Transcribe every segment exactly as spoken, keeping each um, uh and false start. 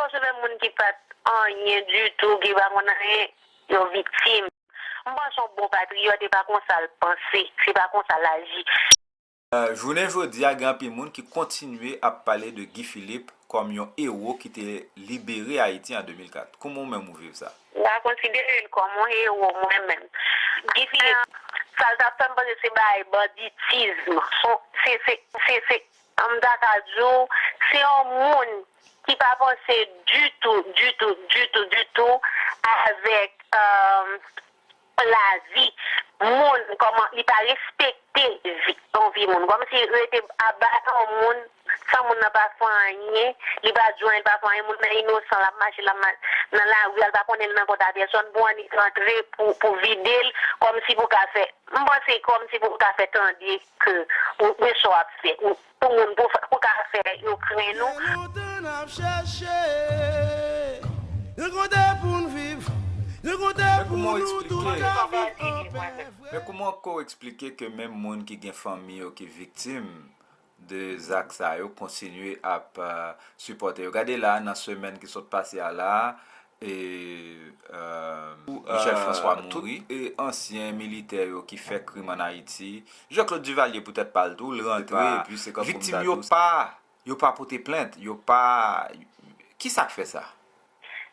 Paske menm moun ki pa t anyen ditou, ki pa konn anyen, yo viktim. M panse yon bon patriyòt, e pa konsa l panse, se pa konsa l aji. Jounen jodi a, gen anpil moun ki kontinye ap pale de Guy Philippe kòm yon ewo ki te libere Ayiti an de mil kat. Kouman w menm ou viv sa? M pa konsidere l kòm yon ewo mwen menm. Guy Philippe, sa l t ap fè m panse se bagay banditism. Se, se, se, se, m ta ka di w, se yon moun ki pa panse ditou, ditou, ditou, ditou avèk lavi moun, kòman li pa respekte vi, yon vi moun. Kòmsi rete aba yon moun, san moun nan pa fè anyen, li pa di anyen, li pa fè anyen, moun nan inosan, l ap mache, l ap mache nan lari a, li pa konnen l nan kont a pèsòn, pou annik rantre, pou, pou vide l, kòmsi pou ka fè, m panse kòmsi pou ka fè tande ke ou gen sa w ap fè, ou, pou moun, pou, pou ka fè yo krenn ou. Gen lontan n ap chèche, gen kote pou n viv, gen kote pou nou tout ka viv anpè. Men kouman ke w eksplike ke menm moun ki gen fanmi yo ki viktim de zak sa yo kontinye ap sipòte yo? Gade la, nan semèn ki sot pase a la, e, Michel François mouri, e ansyen militè yo ki fè krim ann Ayiti, Jean Claude Duvalier poutèt pa l tou, l rantre, epi se kankou m ta di w, yo pa pote plent, yo pa, kisa k fè sa?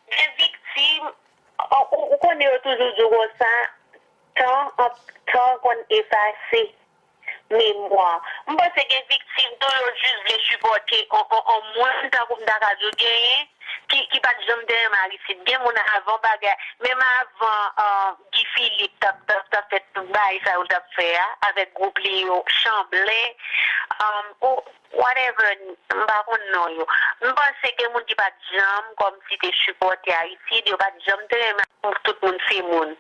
Gen viktim, ou, ou konnen yo toujou di w konsa, tan, tan konn efase memwa. M panse gen viktim tou, yo jis vle sipòte on, on, on moun, tankou m ta ka di w genyen, ki, ki pa t janm te renmen Aristide. Gen moun avan bagay, menm avan Guy Philippe t ap, t ap, t ap fè tout bagay sa yo l t ap fè a, avèk gwoup li yo, Chanblen, ou, whatever, m pa konn non yo. M panse gen moun ki pa t janm kòmsi te sipòte Aristide, yo pa t janm te renmen tout moun se moun.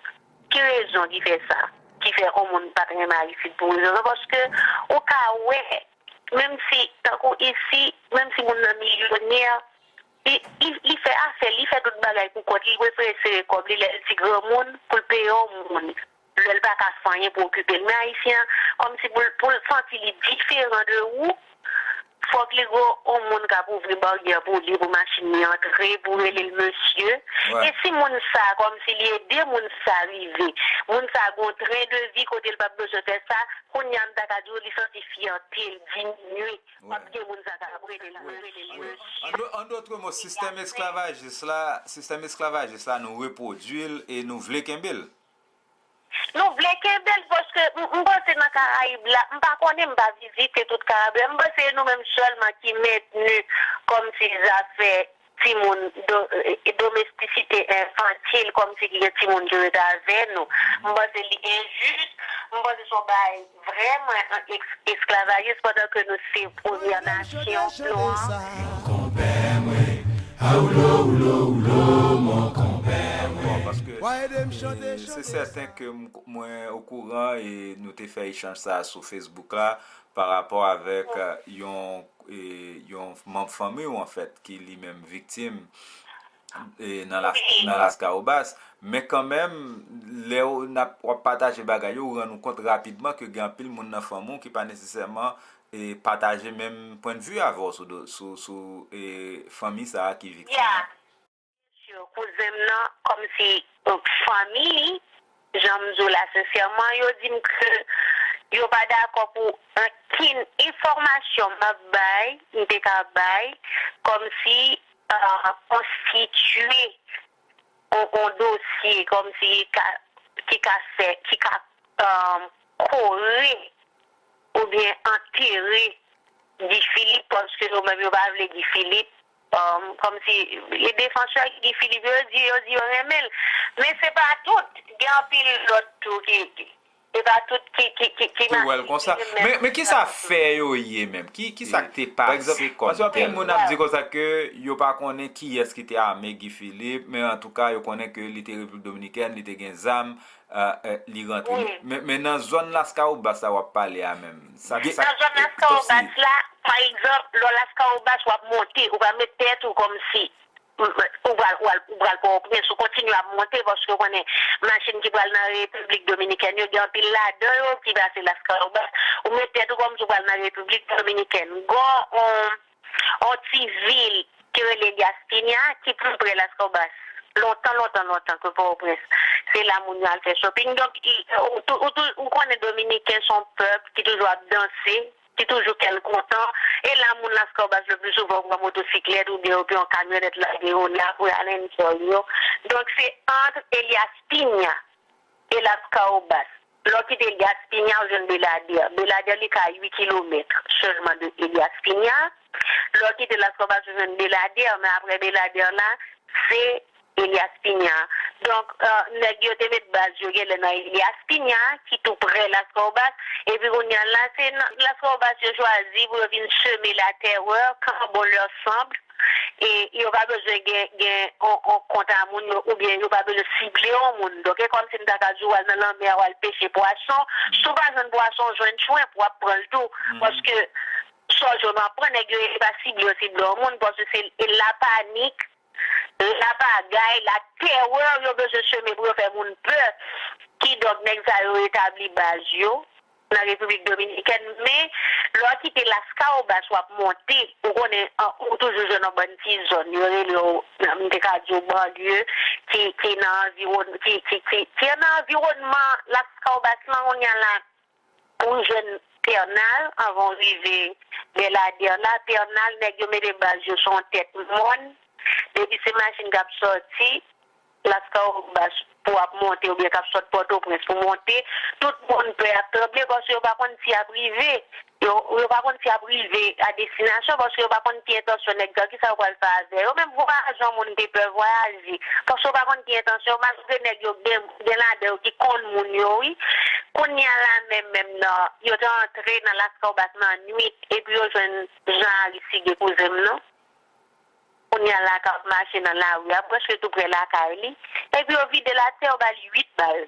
Ki rezon ki fè sa? Ki fè yon moun pa t renmen Aristide pou rezon sa? Paske ou ka wè, menm si, tankou isi, menm si moun nan milyonè, li, li, li fè afè l, li fè tout bagay pou kont li, li prefere sere kòb li lè l ti granmoun pou l peye yon moun. Lè l pa ka fè anyen pou okipe l. Men Ayisyen an, kòmsi pou l, pou l santi li diferan de ou, fòk li gen yon moun k ap ouvri baryè pou li, pou machin li antre, pou rele l mesye. E si moun sa, kòmsi li ede moun sa rive, moun sa gen yon tren de vi kote l p ap bezwen fè sa, kounye a m ta ka di w li santi fyète l diminye, paske moun sa k ap rele l, rele l mesye. An dòt mo, sistèm esklavajis la, sistèm esklavajis la, nou repwodui l e nou vle kenbe l. Nou vle kenbe l paske m, m panse nan Karayib la, m pa konnen, m pa vizite tout Karayib la, m panse e nou menm sèlman ki mentni kòmsi zafè timoun, do, domestisite enfantil, kòmsi ki gen timoun ki rete avè nou. M panse li enjis, m panse se yon bagay vrèman esklavajis pandan ke nou se premyè nasyon nou an. Mon compère, mwen, a oulo, oulo, oulo, mon compère, mwen. Paske, e, se sèten ke m, mwen okouran e nou te fè echanj sa a sou Facebook la pa rapò avèk, e, yon, e, yon manm fanmi w, anfèt, ki li menm viktim, e, nan Las, nan Laskawobas. Men kanmenm, lè w, n ap, w ap pataje bagay yo, ou rann ou kont rapidman ke gen anpil moun nan fanmi w ki pa nesesèman, e, pataje menm pwennvi avè w sou, sou, sou, e, fanmi sa a ki viktim nan. Kouzen m nan, kòmsi fanmi li, jan m di w la sensèman, yo di m ke yo pa dakò pou ankenn enfòmasyon m ap bay, m te ka bay, kòmsi konstitye yon, yon dosye, kòmsi ki ka, ki ka fè, ki ka kore oubyen antere Guy Philippe, paske yo menm yo pa vle Guy Philippe, kòmsi e defansè Guy Philippe yo di, yo di yo renmen l. Men se pa tout, gen anpil lòt tou ki, ki, se pa tout ki, ki, ki, ki wè l konsa. Men, men kisa fè yo ye menm? Ki, kisa k te pase kòm tèl? Paske anpil moun ap di konsa ke yo pa konnen kiyès ki te ame Guy Philippe, men antouka, yo konnen ke li te Repiblik Dominikèn, li te gen zam, li rantre. Men, men nan zòn Laskawobas la w ap pale a menm, sa, sa, nan zòn Laskawobas la, pa egzanp, lè w Laskawobas, w ap monte, ou pa met tèt ou kòmsi ou pral, ou pral, ou pral Pòtoprens, ou kontinye ap monte, paske ou konnen machin ki pral nan Repiblik Dominikèn yo, gen anpil ladan yo ki pase Laskawobas, ou met tèt ou kòmsi ou pral nan Repiblik Dominikèn. Gon, on, on ti vil ki rele Elias Piña, ki pli pre Laskawobas. Lontan, lontan, lontan ke Pòtoprens. Se la moun yo al fè shopping. Donk, ou, ou, ou konnen Dominiken se yon pèp ki toujou ap danse, ki toujou kè l kontan. E la moun Laskawobas le pli souvan pran motosiklèt oubyen yo pran yon kamyonèt lage yo la pou y al enjoy yo. Donk, se ant Elias Piña e Laskawobas. Lè w kite Elias Piña, ou jwenn Beladè. Beladè, li ka uit kilomèt sèlman de Elias Piña. Lè w kite Laskawobas, ou jwenn Beladè, men apre Beladè la, se Elias Piña. Donk, nèg yo te met baz yo genlè nan Elias Piña, ki tou pre Laskawobas. Epi kounye a la, se nan Laskawobas yo chwazi pou yo vin seme latèrè, quand bon leur semble. E yo pa bezwen gen, gen on, on kont a moun yo, oubyen yo pa bezwen sible on moun. Donk, e kòmsi m ta ka di w al nan lanmè a, w al peche pwason. Si w pa jwenn pwason, w jwenn chwenp, w ap pran l tou. Paske sa w jwenn w ap pran, nèg yo e pa sible yo sible on moun, paske se e lapanik, lapagay, latèrè yo bezwen seme pou yo fè moun pè. Kidonk, nèg sa yo etabli baz yo nan Repiblik Dominikèn, men lè w kite Laskawobas w ap monte, ou konnen, ou toujou jwenn yon bann ti zòn, yo rele yo, m te ka di w banlye, ki, ki nan anviwòn, ki, ki, ki, ki nan anviwònman Laskawobas lan, kounye a la, pou w jwenn Pènal, anvan w rive Bèladè la, Pènal, nèg yo mete baz yo sou yon tèt mòn, depi se machin k ap sòti, Laskawobas pou ap monte oubyen k ap sot Pòtoprens pou monte, tout moun pè ap tranble paske yo pa konn si y ap rive. Yo, yo pa konn si y ap rive a destinasyon paske yo pa konn ki entansyon nèg sa yo, kisa yo pral fè avè yo. Menm vwayaje, yon moun te pè vwayaje paske yo pa konn ki entansyon, malgre nèg yo gen, gen ladan yo ki konn moun yo, wi. Kounye a la menm, menm nan, yo te antre nan Laskawobas nan nwit, epi yo jwenn Jean Aristide, kouzen m nan. Kounye a la k ap mache nan lari a, prèske tou prè lakay li. Epi yo vide l atè, yo ba l uit bal.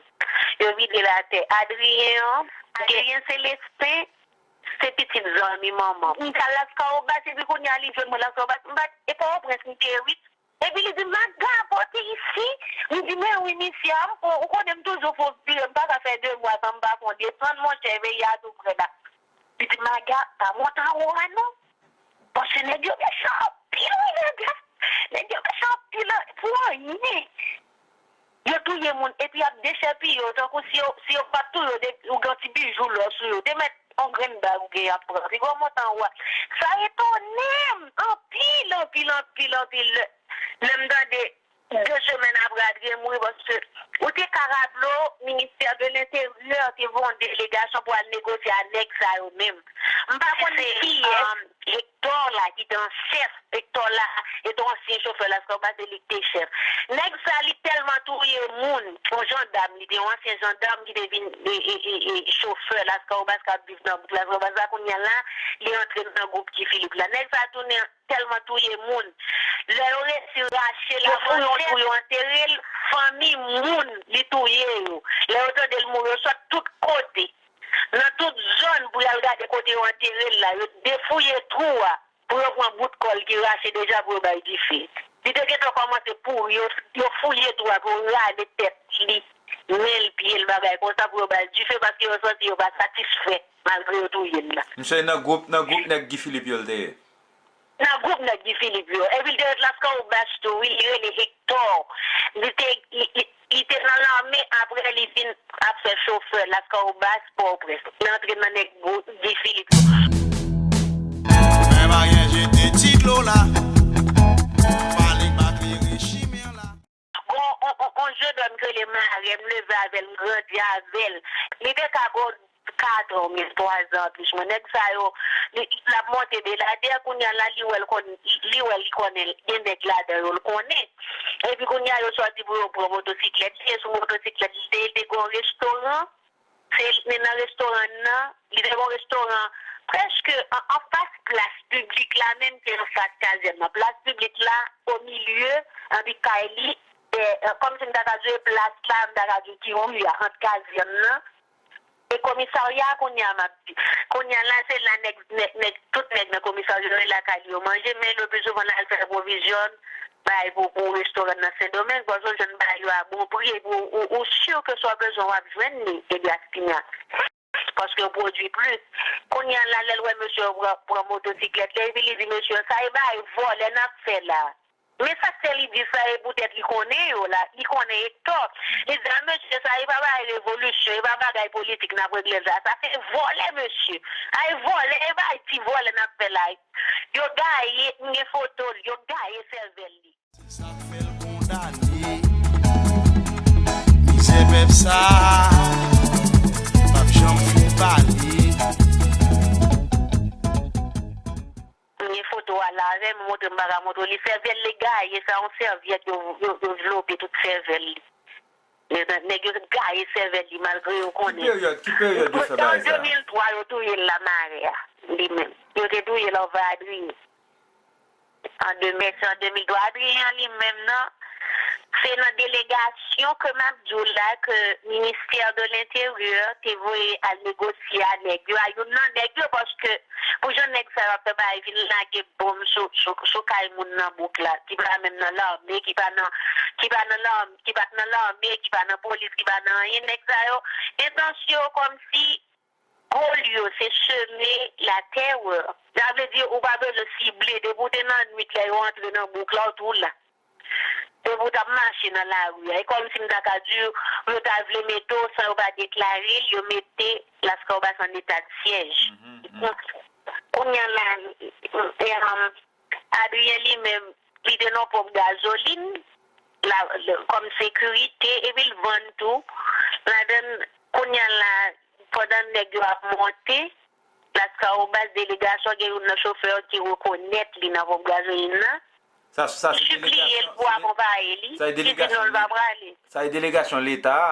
Yo vide l atè. Adrien an, Adrien Célestin, se pitit zanmi manman m. M t al Laskawobas, epi kounye a li jwenn mwen Laskawobas. M pa t, e Pòtoprens m te ye, wi. Epi li di, "Maga, pote isi." M di, "Men wi, misye a, m, ou konnen m toujou fè yon vire, m pa ka fè de mwa san m pa fè yon desann, monchè, peyi a tou prè la." Li di, "Maga, pa monte anwo a non." Paske nèg yo mechan anpil, wi, nèg la. Nèg yo mechan anpil pou anyen. Yo touye moun, epi y ap dechèpiye yo, tankou si yo, si yo pa t touye yo, de, ou gen yon ti bijou lò sou yo. Te mèt yon grenn bag ou gen y ap pran. Pi gwo montan ou a. Sa etone m anpil, anpil, anpil, anpil. Lè, lè m tande de semèn apre Adrien mouri, paske ou te ka raple w, Ministè de Lenteryè te voye yon delegasyon pou al negosye a nèg sa yo menm. M pa konn kiyès. Hector la ki te an chèf, Hector la, e te yon ansyen chofè Laskawobas, se li ki te chèf. Nèg sa, li tèlman touye moun, yon jandam, li te yon ansyen jandam ki te vin e, e, e, e, chofè Laskawobas k ap viv nan bouk Laskawobas la, kounye a la, li antre nan gwoup Guy Philippe la. Nèg sa tounen tèlman touye moun. Lè yo resi rache l, yo fouye yon twou, yo antere l, fanmi moun li touye yo. Lè yo tande l mouri, yo sot tout kote. Nan tout zòn pou y al gade kote yo antere l la, yo defouye twou a pou yo pran bout kò l ki rache deja pou yo bay dife. Li te gentan kòmanse pouri, yo, yo fouye twou a pou yo rale tèt li, men l, pye l, bagay konsa pou yo bay dife paske yo santi yo pa satisfè malgre yo touye l la. Misye nan gwoup, nan gwoup nèg Guy Philippe yo l te ye. Nan gwoup nèg Guy Philippe yo. Epi l te ret Laskawobas tou, wi, li rele Hector. Li te, li, li, li te nan lame, apre li vin ap fè chofè Laskawobas, Pòtoprens. Li antre nan nèg gwoup Guy Philippe yo. Mwen pa gen jete ti dlo la. Pale pa klere chimen la. Gon on, on, on jennonm ki rele Marè, m leve avè l, m grandi avè l. Li te ka gon katran oubyen twazan anplis mwen. Nèg sa yo, li, l ap monte Beladè, kounye a la, li wè l konn, li wè li konnen gen nèg ladan yo l konnen. Epi kounye a, yo chwazi pou yo pran motosiklèt li, e sou motosiklèt li te ye, te gon restoran. Se li nan restoran nan, li te gon restoran prèske an, anfas plas piblik la menm, ki anfas kazèn nan. Plas piblik la, o milye, anpi kay li, e, e, kòmsi m ta ka di plas la, m ta ka di ki ri a, ant kazèn nan e komisarya a, kounye a m ap di. Kounye a la, se la nèg, nèg, nèg, tout nèg nan komisarya yo lakay li yo manje, men le pli souvan l al fè pwovizyon, bay pou, pou restoran nan Sendomeng, paske w jwenn bagay yo a bon pri, epi w, ou, ou si ke sa w bezwen w ap jwenn li, Elias Piña. Paske yo pwodui plis. Kounye a la, lè l wè mesye yo pran, pran motosiklèt la, epi li di mesye yo, sa e bagay vòlè n ap fè la. Men sa k fè li di sa, e poutèt li konnen yo la, li konnen Ektò. Li di, a mesye, sa e pa bagay revolisyon, e pa bagay politik n ap regle la. Sa se vòlè, mesye. A e vòlè, e bagay ti vòlè n ap fè la. Yo gaye, m gen foto l, yo gaye sèvèl li. Se sa k fè l kondane. Mizè pèp sa a p ap janm fin pale. M gen foto a la avè m, montre m pa ka montre w li. Sèvèl li gaye, sa yon sèvyèt yo, yo, yo vlope tout sèvèl li. Nèg yo gaye sèvèl li malgre yo konnen. Ki peryòd, ki peryòd yo fè bagay sa? An de mil twa yo touye l Lamarè a, li menm. Yo te touye l anvan Adriyen. An de mèsi an de mil twa, Adriyen li menm nan, se nan delegasyon ke m ap di w la ke Ministè de Lenteryè te voye al negosye a nèg yo, a youn nan nèg yo, paske pou jan nèg sa yo ap fè bagay vin lage bonm sou, sou, sou kay moun nan bouk la, ki pa menm nan lame, ki pa nan, ki pa nan lame, ki pa t nan lame, ki pa nan polis, ki pa nan anyen, nèg sa yo, entansyon yo kòmsi Gòl yo se seme latèrè. Sa vle di ou pa bezwen sible, depi w te nan nwit la, yo antre nan bouk la, w tou la. Depi w t ap mache nan lari a, e kòmsi m ta ka di w, yo ta vle mete w san yo pa deklare l, yo mete Lascaubasse an eta de syèj. Kounye a la, Adrien li menm, li te nan ponp gazolin, la, kòm sekirite, epi l vann tou. Ladan, kounye a la, pandan nèg yo ap monte, Lascaubasse delegasyon, gen youn nan chofè yo ki rekonèt li nan ponp gazolin nan. Sa, sa se delegasyon, li sipliye l pou akonpaye li, li di non, l pa prale. Sa se delegasyon Leta a?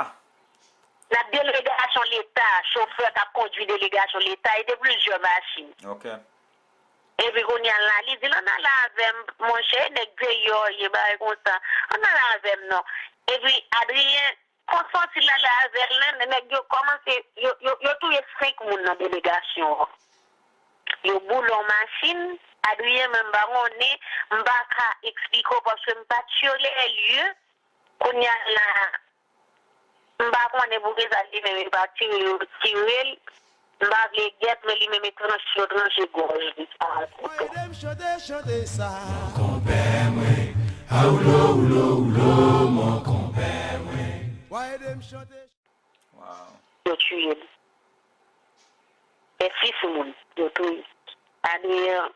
Nan delegasyon Leta, chofè k ap kondui delegasyon Leta, e te plizyè machin. Ok. Epi kounye a la, li di l, ann ale avè m, monchè, nèg deyò ye, bagay konsa. Ann ale avè m non. Epi Adrien konsanti l ale avè l, nèg yo kòmanse, yo, yo, yo touye senk moun nan delegasyon an. Yo boule yon machin, Adrien menm m pa konnen, m pa ka eksplike w paske m pa t sur les lieux. Kounye a la, m pa konnen poukisa li menm yo pa tire, yo tire l. M pa vle gèt, men li menm e tranche, yo tranche gòj li ak yon kouto. Mon konpè mwen, a oulo, oulo, oulo, mon konpè mwen. Wow. Yo tiye l. E sis moun yo touye. Adrien,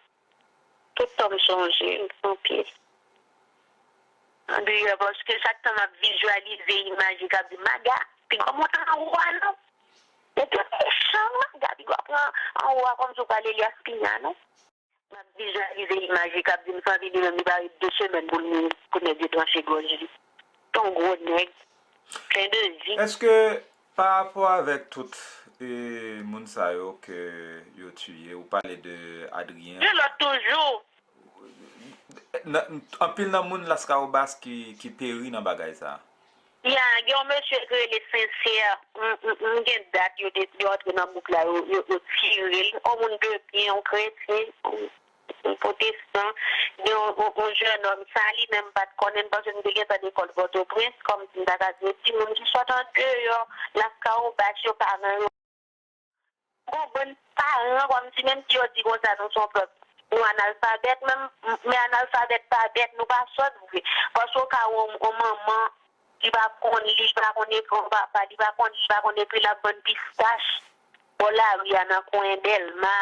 tout tan m sonje, m pran pye. Adrien, paske chak tan m ap vizyalize imaj li k ap di, Maga, piga w monte anwo a non. Ou te mechan, Maga, piga w pran anwo a kòmsi w pral Elias Piña non. M ap vizyalize imaj li k ap di m santi li menm li pa ret de semèn pou l mouri, pou nèg yo tranche gòj li. T on gwo nèg, plen de vi. Èske pa rapò avèk tout, e, moun sa yo ke yo tiye, ou pale de Adrien? Gen lòt toujou. Nan, anpil nan moun Lascaubasse ki, ki peri nan bagay sa. Ya, gen yon mesye ki rele Sensè, m, m, m gen dat yo te, yo antre nan bouk la, yo, yo, yo tire l. Yon moun de byen, yon kretyen, yon, yon pwotestan, gen yon, yon, yon jennonm, sa li menm pa t konnen, m panse m te gentan lekòl Pòtoprens, kòmsi m ta ka di, timoun ki sot andeyò Lascaubasse yo, paran yo. Gon bann paran, kòmsi menm si yo di konsa nou se yon pèp, nou analfabèt, men, men analfabèt pa bèt, nou pa sòt vre. Paske w ka wè yon, yon manman, li pa konn li, li pa konn ekri yon papa, li pa konn li, li pa konn ekri, l ap vann pistach bò lari a, nan kwen Dèlma,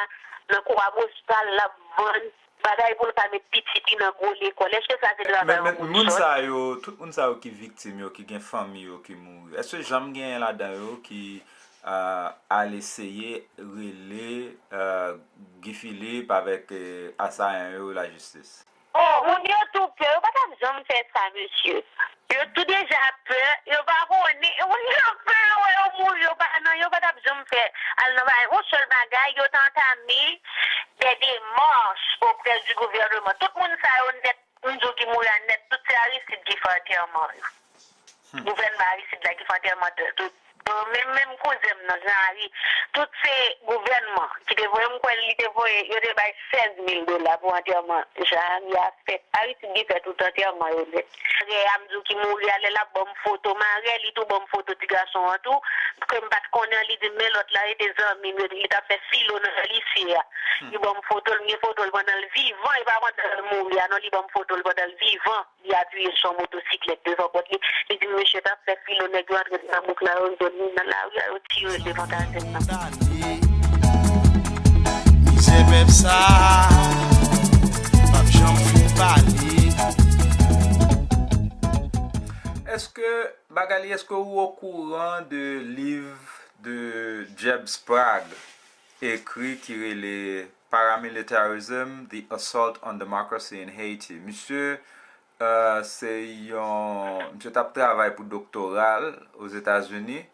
nan Kwa Bostal, l ap vann bagay pou l ka met pitit li nan gwo lekòl. Èske sa se travay yon moun sòt? Men, men, moun sa yo, tout moun sa yo ki viktim yo, ki gen fanmi yo ki mouri, èske janm genyen ladan yo ki, ah, al eseye rele, ah, Guy Philippe avèk, eh, asayan yo lajistis? Oh, moun yo tou pè, yo pa t ap janm fè sa, mesye. Yo tou deja pè, yo pa konnen, moun yo pè, yo wè yo mouri, yo pa nan, yo pa t ap janm fè, al nan bagay. Yon sèl bagay, yo t antame des démarches auprès du gouvernement. Tout moun sa yo nèt, m di w ki mouri a nèt, tout se Aristide ki fè antèman yo. Gouvènman Aristide la ki fè antèman tout. Menm, menm kouzen m nan, Jean Harry, tout se gouvènman ki te voye. M kwè li te voye, yo te bay sèz mil dola pou antèman Jean Harry a fèt. Aristide gen fè tout antèman yo nèt. Marè a, m di w ki mouri a, lè l ap ban m foto marè, li tou ban m foto ti gason an tou, ke m pa t konnen, li di m, men lòt la rete zanmi m, yo di li t ap fè filo nan lise a. Li ban m foto l, m gen foto l pandan l vivan, e pa pandan l mouri a non, li ban m foto l pandan l vivan. Li apiye sou yon motosiklèt devan pòt li. Li di m, mesye t ap fè filo, nèg yo antre nan bouk la, yo jwenn li nan lari a, yo tire l devan kazèn nan. Mizè pèp sa p ap janm fin pale. Èske, Magali, èske ou okouran de liv de Jeb Sprague ekri ki rele Paramilitarism, The Assault on Democracy in Haiti? Misye, euh, se yon, misye t ap travay pou doktora l Ozetazini.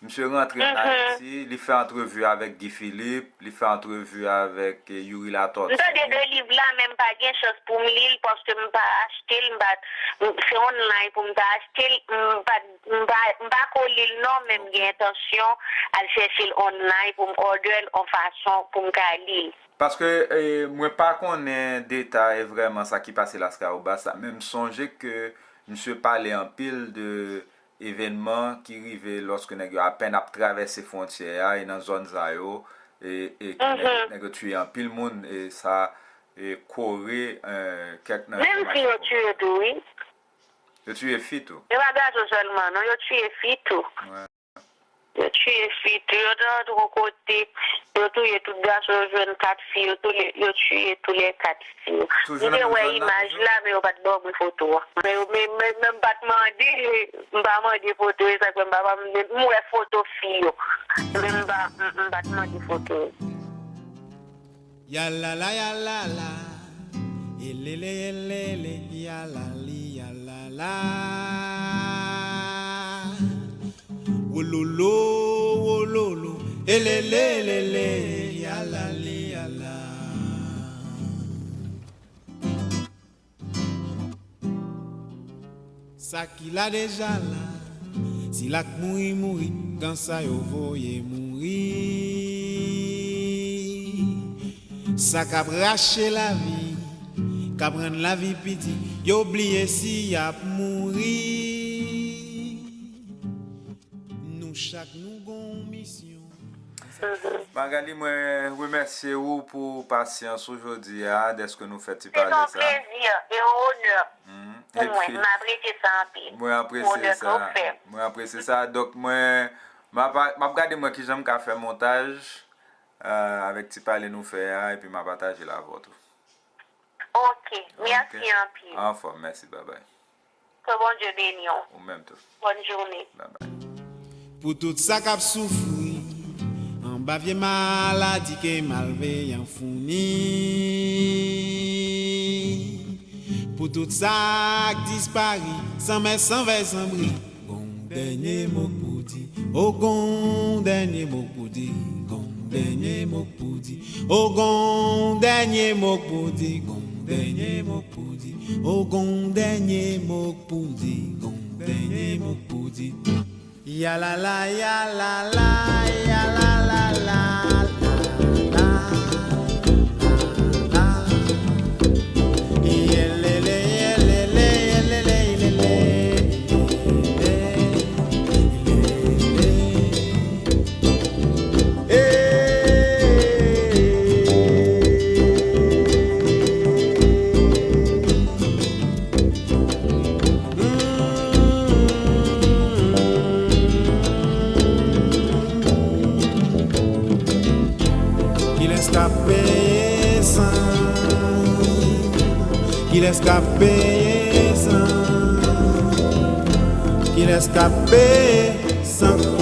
Misye rantre an Ayiti, li fè antrevi avèk Guy Philippe, li fè antrevi avèk, eh, Youri Latortue. M tande de liv la, men m pa gen chans pou m li l, paske m pa achte l, m pa, se online pou m ta achte l, m pa, m pa, m pa ko li l non, men m gen entansyon al chèche l online pou m order l yon fason pou m ka li l. Paske, eh, mwen pa konnen detay vrèman sa ki pase Las Caobas la, men m sonje ke misye pale anpil de evènman ki rive lòske nèg yo apèn ap travèse fwontyè a e nan zòn sa yo, e, e ke nèg, nèg yo tiye anpil moun, e sa, e kore, eh, kèk nan... Menm fi yo tiye tou, wi. Yo tiye fi tou. E pa gason sèlman, non, yo tiye fi tou. Yo tiye fi tou, yo t antre yon kote, yo touye tout gason, yo jwenn kat fi, yo touye, yo tiye tou lè kat fi yo. M te wè imaj la, men yo pa t ban mwen foto a. Men, men, men, men m pa t mande, m pa mande foto, e sa k fè m pa, pa, m wè foto fi yo. Men m pa, m, m pa t mande foto yo. Yalala, yalala, elele, elele, yalali, yalala. Wololo, wololo, elele, elele, yalali, yala. Sa ki la deja la, sila k mouri, mouri, kan sa yo voye mouri. Sa k ap rache lavi, k ap rann lavi pi di, yo bliye si y ap mouri. Nou chak nou gon misyon. Magali, mwen remèsye ou pou pasyans ou jodi a, dèske nou fè ti pale sa. Se yon plezi e yon onè pou mwen. M apresye sa anpil. Mwen apresye sa. Mwen apresye sa. Donk, mwen, m ap, m ap gade mwen kijan m ka fè montaj, euh, avèk ti pale nou fè a, epi m a pataje l avè w tou. Ok, mèsi anpil. Anfòm, mèsi, babay. Ke Bondye beni w. Ou menm tou. Bòn jounen. Babay. Pou tout sa k ap soufri anba vye maladi ke malveyan founi. Pou tout sa k dispari san mè, san vèy, san bri. Gon dènye mo k pou di, o gon dènye mo k pou di, gon dènye mo k pou di, o gon dènye mo k pou di, gon dènye mo k pou di, o gon dènye mo k pou di, gon dènye mo k pou di. Yalala, yalala, yalala, la, la, la, la. Kilès k ap peye san? Kilès k ap peye san? Kilès k ap peye san?